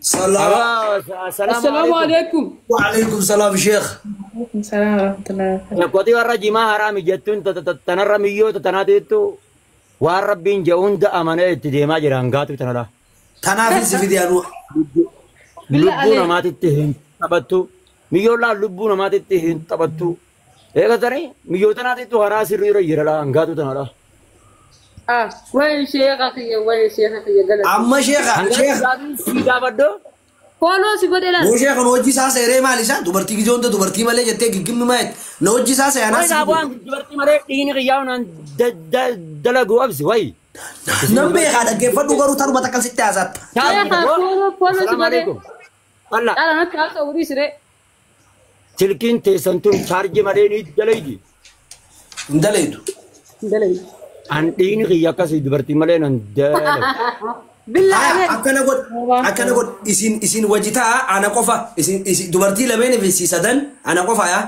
Salaam. Assalaamu Assalaamu alaikum. alaikum. Wa alaikum salaam sheekh. Salaam warahmatullahi wabarakatuh. Qotii warra jimaa haraami jettuun tanarra miyyoota tanaatiittu waan rabbiin jedhu hunda amanee itti deemaa jira hangaatu tanadha. Tanaaf si fide anu. Lubbuu namaatitti hin taphattu. Miyyoollaan lubbuu namaatitti hin taphattu. Eegatanii miyyoota tanaatiittu karaa sirrii irra jira hangaatu tanadha. Ah, wayi sheekha kiyya, wayi sheekha kiyya galata. Amma sheekha Hangaatu sheekha. gaafiin si gaafadhu. Fooloo si godhe laal. Noo sheekha nu hojii isaa seeree maal isaa dubartii gizee hunda dubartii malee jettee giggimni maayet na hojii isaa seeyanaa Wayi si naa fide. bu'aan dubartii malee dhiini qiyyaa'u naan dalagu absi wayi. Nan beekaa dhaggeeffadhu garuu taruma takkan sitti haasatta. Sheekha fooloo fooloo si Assalaamu godhe. alaikum. Alla Dhala natti haasa'u dhiisire. silkiin teessan tun chaarjii malee ni dalaydi. Hin dalaytu. Dalai. An dhiini qiyya akkasii dubartii malee nan dalagu. Billa Haya alee. akkana godh akkana godh isin isin wajji ta'a ana qofa isin isin dubartii lameen fi si sadan ana qofa yaa.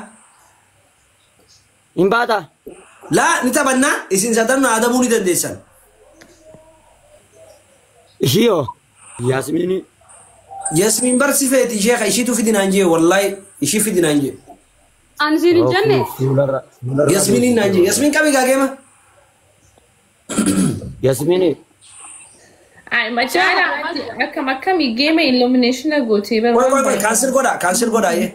Hin baata. Laa ni taphannaa isin sadan na adabuu ni dandeessan. Ishii hoo? Yaasmiini. Yasmiin barsi feeti sheekha ishiitu fidinaan jee wallaahi ishii fidinaan jee. Ani siin hin jenne. Fuularra. Yasmiin naan jee Yasmiin qabi gaageema. Yaasmiini. Ay, macaala akkam akkamii geema illumination gootee Qoy qoy qoy kaansir godha kaansir godha yee.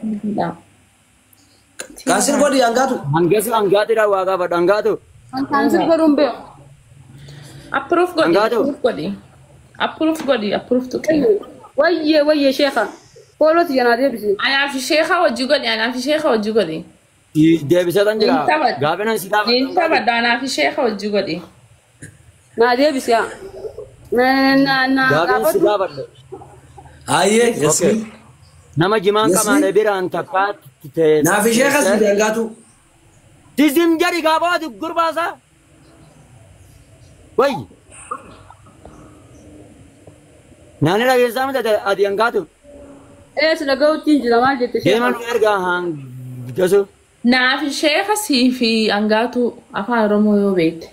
Kaansir godhi hangaatu. Hangasu hangaatidha waa gaafadhu hangaatu. An kaansir godhuun beeku. Approve godhi, Hangaatu. approve godhi. Approve godhi, approve tuqi. Wayye wayye sheekha. Fooloo tiyya naa deebisi. Anaaf sheekha hojii godhi, anaaf sheekha hojii godhi. Deebisatan jira. Hin taphadhu. Gaafinan si Hin gaafadhu. taphadhu, anaaf sheekha hojii godhi. Naa deebisi yaa. Na na na Gaafin si gaafadhu. gaafadhu. Hayyee Yasmiin. Nama jimaan Yasmiin. qamaane biraan takkaa Naaf sheekha si hangaatu. Tizim jedhi gaafaatu gurbaasa. Wayi. Naani dhageessaa miti ati hangaatu. Ee si dhaga'uutti hin jira maal jette Deeman sheekha. nu ergaa hangasu. Naaf sheekha sii fi hangaatu afaan Oromoo yoo beekte.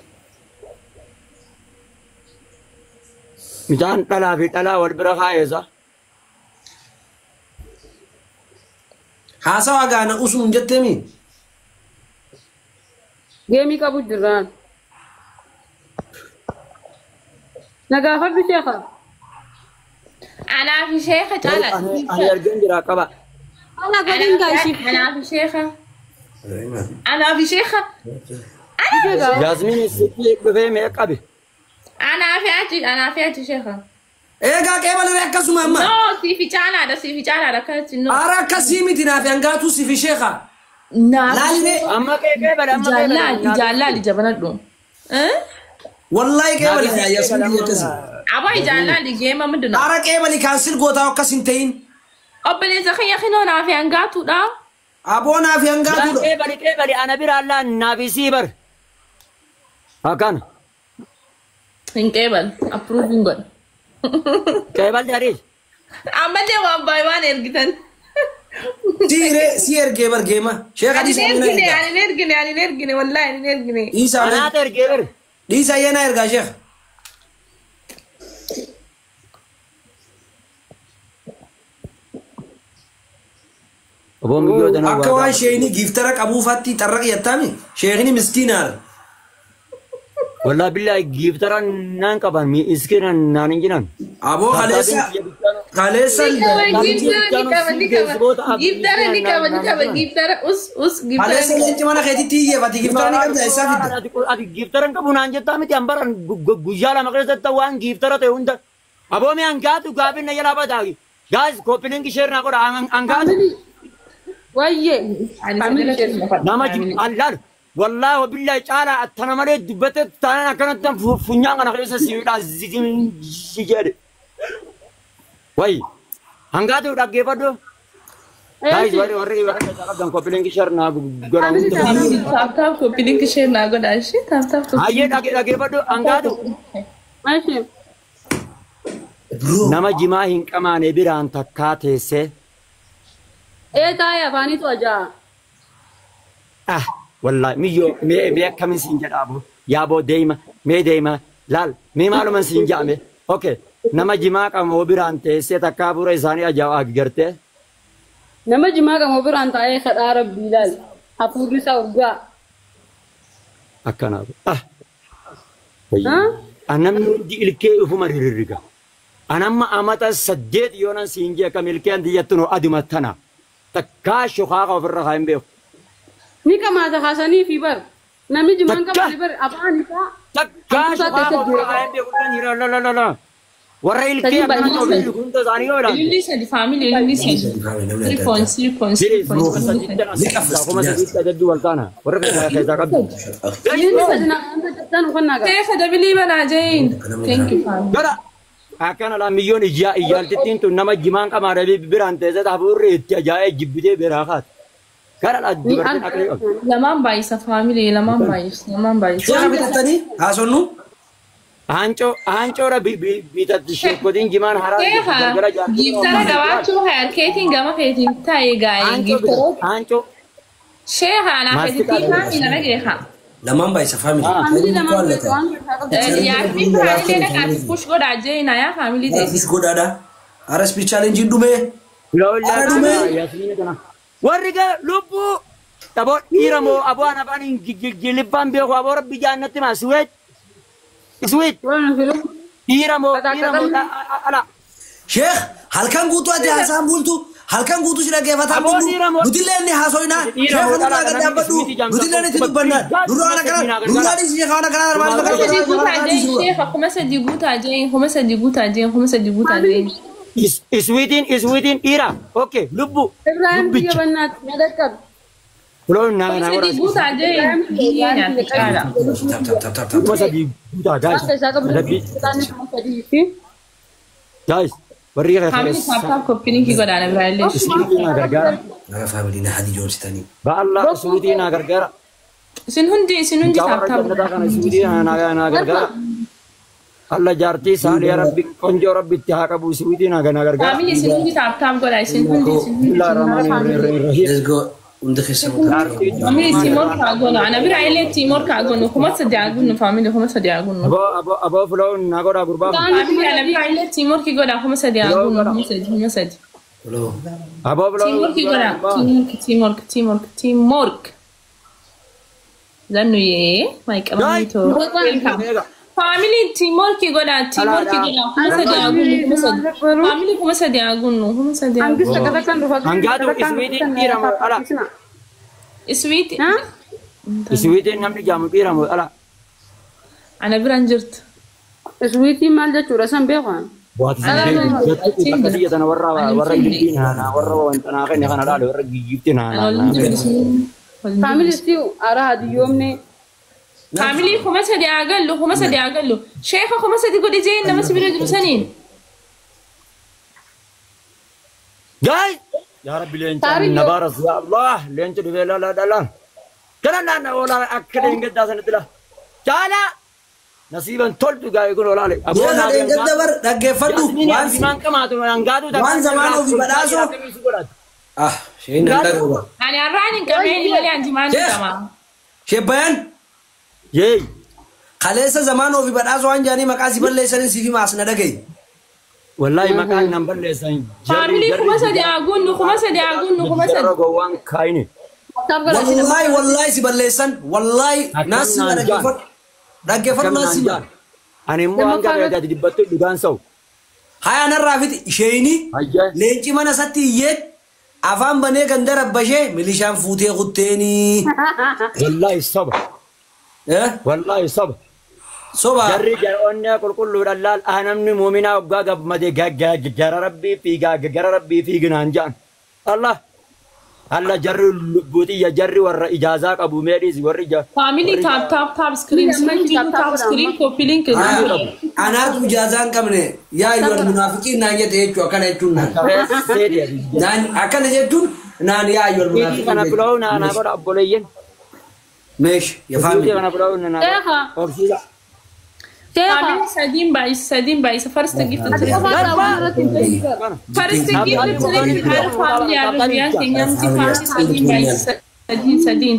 Midhaan dhalaa fi dhalaa wal bira kaa'eessa. Haasawaa gaana usuun jetteemi. Geemii qabu jirraan. Na gaafadhu sheekha. Anaaf sheekha caala. Ani argeen jira qaba. Ana godhin gaa ishiif. Anaaf sheekha. Anaaf sheekha. Yaasmiin sitti dhufee mee qabe. Anaaf achi, anaaf achi sheekha. Eegaa qeebalee akkasuma amma. No, siifi caalaadha, siifi caalaadha akkanatti no. Ara akkasii miti naaf hangaatu si fi sheekha. Naaf Laaline Amma qeeqee bada amma qeeqee Jaalali, jaalali jabanadhu. Eh? wallaahi qeebalee Yasmiin akkasii. Abaa jaalali geema miduna. Ara qeebalee kaansir gootaa akkas hin ta'in. Obboleessa kiyya kinoo naaf hangaatuudha. Aboo naaf hangaatuudha. Qeebali qeebali ana bira allaa naaf isii bar. Akkana. Hin qeebal, approve hin godhu. Qeeballi ariis. Ammallee waan baay'ee waan ergitan. Siiree si ergee bar geema. Sheekha Ani dhiisaa hin na ergine, ergaa. ani hin ergine, ani hin ergine, wallaahi ani hin ergine. Dhiisaa Anaatu ergee bar. dhiisaa na ergaa sheekha. Oboon biyyoota nama Akka waan sheekni giiftara qabuufaatti xarraqa jettaami. Sheekni miskiinaadha. Wallaahi billaahi giiftara naan qaban miskiina naan hin jiran. Aboo kaleessa kaleessa Giiftara ni qaba, ni qaba. Giiftara ni qaba, ni qaba. Giiftara us, us, giiftara kaleessa ni qaba. leenci mana keetitti hiyyeeffati giiftara ni qabda eessaa fidda. Ati giiftara hin qabu naan jettaa miti hambaran guyyaa lama keessatti waan giiftara ta'e hunda. Aboomi hangaatu gaafin na jalaa bataa. Gaas koppiliinki sheer naa godha hangaatu. Wayye. Ani sagalee keessa Nama allaal wallaahi wabillahi caalaa attana malee dubbate taanaan akkanatti funyaan kana keessa siidhaa si jedhe. Wayi hangaatu dhaggeeffadhu. Guys warri warri warri keessaa qabdan koppiliinki sheer naa godha hunda. Tap tap copy link share naa godha ishee tap tap copy. Hayyee dhaggeeffadhu hangaatu. Eeshi. Bro Nama jimaa hin qamaane biraan takkaa teessee. Ee taa'ee afaaniitu ajaa'a. Ah wallahi miyyoo mee mee akkamin siin jedha aboo yaaboo deema mee deema laal mee maaluman siin jedhame okay Nama jimaa qabu biraan teessee takkaa bu'uura isaanii ajaa'aa gartee. Nama jimaa qabu biraan taa'ee kadhaa rabbii ilaali. Hafuurri isaa urgaa. Akkanaaf. Ah. Namni hundi ilkee ufuma rirriga. Anamma amata 8 yoonan siin jee kam ilkee anti jettu aduma tana. Takkaa shokaaqa ofirra haa hin beeku. Ni qamaata haasanii fi bar. Namni jimaan qabu bar afaan isaa. Takkaa shokaaqa ofirra haa hin beeku. La la la. Warra ilkee akkanatti ofiiru hunda isaanii yoo ilaalte. Ililli sadi faamilii ililli sadi. 3 points 3 points 3 points. Kuma sadiitti adaddu wal taana. Warra keessaa qabdu. Ililli sadi naannoo jettan uffannaa qaba. Teefa dabilii banaa jeen. Thank you faamilii. Gara akkana laa miyyoon ijaa iyyaaltittiin tun nama jimaan qamaa biraan teessee hafuurri itti ajaa'ee jibbitee biraa kaate. Gara laa dubartiin akka qabdu. Lamaan baay'isa faamilii lamaan baay'isa lamaan baay'isa. Sheekha bitattanii haasonnu. Aancoora bitatti sheekotiin jimaan haraa Teefa giiftara gabaachuu harkeetiin gama keetiin taa'ee gaa'ee giiftara. Aancoo. Sheekha anaa keetitti faamilii nama geeha. Lamaan baay'isa faamilii. Faamilii lamaan baay'isa waan keessaa qabdu. Yaasmin faamilii dhaqaati push godhaa jeen yaa faamilii teessi. Push godhaadha. RSP challenge dhumee. Ara dhumee. Warri lubbuu Aboo dhiira moo aboo an afaan giliffaan beeku aboo rabbi jaannatti maa suweet. Sweet. Dhiira moo ala. Sheekh halkan guutuu ati haasaan bultu halkan guutuu si dhaggeeffataan bultu nutillee inni haasoinaa sheekh nurraa gad dhaabbadhu nutillee itti dubbannaa nurraa ana kana nurraa dhiisi sheekh ana kana armaan Kuma sadii guutaa jeen sheekha kuma sadii guutaa jeen kuma sadii guutaa jeen kuma sadii guutaa jeen. Iswiitiin dhiira. Okay lubbu. Ibrahim biyya bannaatti madaqab. Kuloon naa Kuma sadii guutaa jeen biyyee nyaata caala. Kuma sadii guutaa guys. Guys warri Faamilii taaptaap koppininkii godhaan Ibrahim. Iswiitiin naa gargaara. Nama faamilii na hadi joomsitanii. Ba'alla iswiitiin naa gargaara. Isin hundi taaptaap. Iswiitiin naa gargaara. Alla jaartii saalee rabbi qonjoo rabbi itti haa qabu iswiitiin naa gargaara. Faamilii isin hundi taaptaap godhaa isin hundi isin hundi. Let's go. Hunda keessa Faamilii tiimoor kaa goonu ana bira illee tiimoor kaa goonu kuma sadii haa gunnu faamilii kuma sadii haa gunnu. Aboo filoo naa godhaa gurbaa. Faamilii ana bira illee tiimoor ki godhaa kuma sadii haa gunnu kuma sadii kuma sadii. Aboo filoo. Tiimoor ki godhaa tiimoor tiimoor tiimoor. Zannu yee maayiqamanii too. Faamilii tiimoor ki godhaa tiimoor ki godhaa kuma sadii haa gunnu kuma sadii. Faamilii kuma sadii haa gunnu kuma sadii haa gunnu. Hangaatu iswiitiin dhiira moo ala. Iswiitiin. Iswiitiin namni jaamu dhiira moo ala. Ana biraan jirtu. Iswiitiin maal jechuudha san beekan? Waati sin beeku biyya tana warra warra ililliin haanaa warra wantanaa kenne kana laale warra giyyiftiin haanaa. Faamilii isii ara hadiyyoomne. Faamilii kuma sadii haa gallu kuma sadii haa gallu. Sheekha kuma sadii godhi jeen nama si bira jiru saniin. Guys! Ya Rabbi leenca nabaras ya Allah leenca dhufee la la la. Kana naanna oolaa akka dheengaddaa sanatti la. Caala! Nasiiban toltu gaa'ee kun olaale. Sheekha dheengadda bar dhaggeeffadhu. Waan zamaan ofii badhaasoo. Ah sheen nan dhaggeeffadhu. Ani har'aan hin qabeen malee anti maal qaba. Sheebbayaan. Yee. Kaleessa zamaan ofii badhaasoo waan jaanii maqaa si balleessanii siif himaas na dhagaye. Wallahi maqaan nan balleessan. Faamilii kuma sadii haa gunnu kuma sadii haa gunnu kuma sadii. Gowwaan kaayini. Wallahi wallahi si balleessan wallahi naasima dhaggeeffadhu. Dhaggeeffadhu naasima. Ani immoo hanga gajaati dibbattu dhugaan sa'u. Haya narraa fiti isheenii leenci mana isatti iyyeet afaan banee ganda rabbashee milishaan fuutee kutteenii. Wallahi soba. Wallahi soba. Soba. Jarri onnee qulqulluudhaan laal namni muuminaa waggaa gammadee gara rabbii fiigaa gara rabbii fiiginaan ja'an. Allah Allah jarri lubbuutiyya jarri warra ijaazaa qabu meedhiis warri ija. Faamilii taap taap taap screen taap screen copy link. Anaatu ijaazaa hin qabne yaa iyyuu munaafiqiin naan jette jechuu akkana jechuun naan. Naan akkana jechuun naan yaa iyyuu munaafiqiin. Kana filoo naanaa godha obboleeyyan. Meesh yaa faamilii. Kana filoo naanaa godha. Obsiisa. Faamilii sadiin baay'isa sadiin baay'isa first gift first gift faamilii arabiyaan keenyamti faamilii sadiin baay'isa sadiin sadiin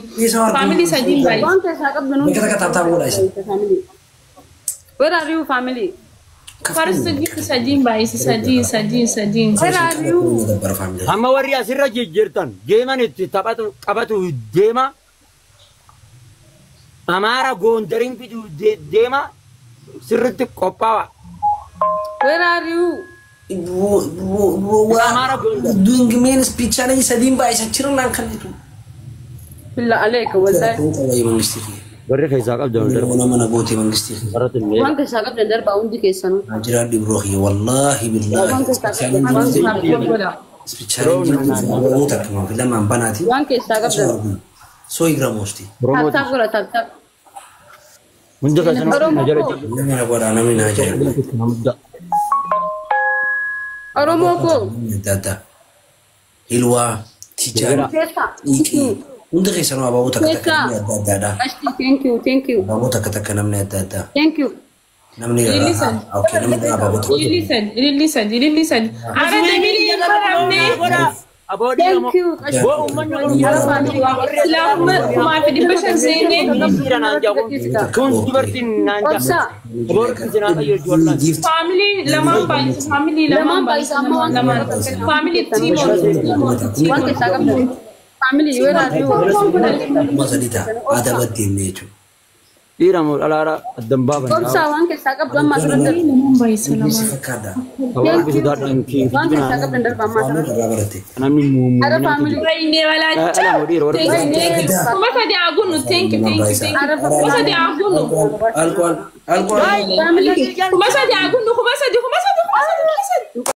faamilii sadiin baay'isa. Waan keessaa qabdu nuti. Bakka takka taaptaap godhaa isin. Where are you family? First gift sadiin baay'ise sadiin sadiin sadiin. Amma warri asirra jijjiirtan geeman itti taphatu qabatu deema. Amaara Gondariin fidu deema sirriitti qophaa'a. Where are you? Doing main speech challenge sadiin baay'isa jirnaan kan itu. Billa aleeka wallahi. Warri keessaa qabdan darba. Nama na goote mangistii. Waan keessaa qabdan darbaa hundi keessanuu. Jiraadhi biroo kiyya wallaahi billaahi. Waan keessaa qabdan. Speech challenge takka lamaan banaati. Waan keessaa qabdan. Soo igramosti. Tap tap godha tap tap. Hundi keessanuu na jala jiru. Nama na godha namni na ajaa'ibu. Oromoo koo. Adda addaa. Hilwaa, Tijaan, Dhiiqii. Hundi keessanuu abaaboo takka takka namni adda addaadha. Ashti thank you thank you. Abaaboo takka takka namni adda addaa. Thank you. Namni okay namni abaaboo takka. Ililli sadi ililli sadi ililli sadi. Ara deebiin hin baramne. Thank you. Silaa 1500 seenee. Kun dubartiin naan Obsa. Faamilii lamaan baay'ise faamilii lamaan baay'ise lamaan faamilii tiimoon. Waan keessaa qabdan. Faamilii where are you? Kuma sadi ta'a. Aadaa baddeemne jechuudha. Dhiira moo dhalaadha addan baaban. Obsa waan keessaa qabdu amma asirratti darba. Lamaan baay'ise lamaan. Si fakkaata. Hawaasni sodaadhaan Waan keessaa qabdan darba amma asirratti. Irraa baratte. Namni Ara faamilii. Wayne walaacha. 3000 haguunu thank you thank you thank you. 3000 haguunu. Alkool alkool. Faamilii. 3000 haguunu 3000 3000 3000.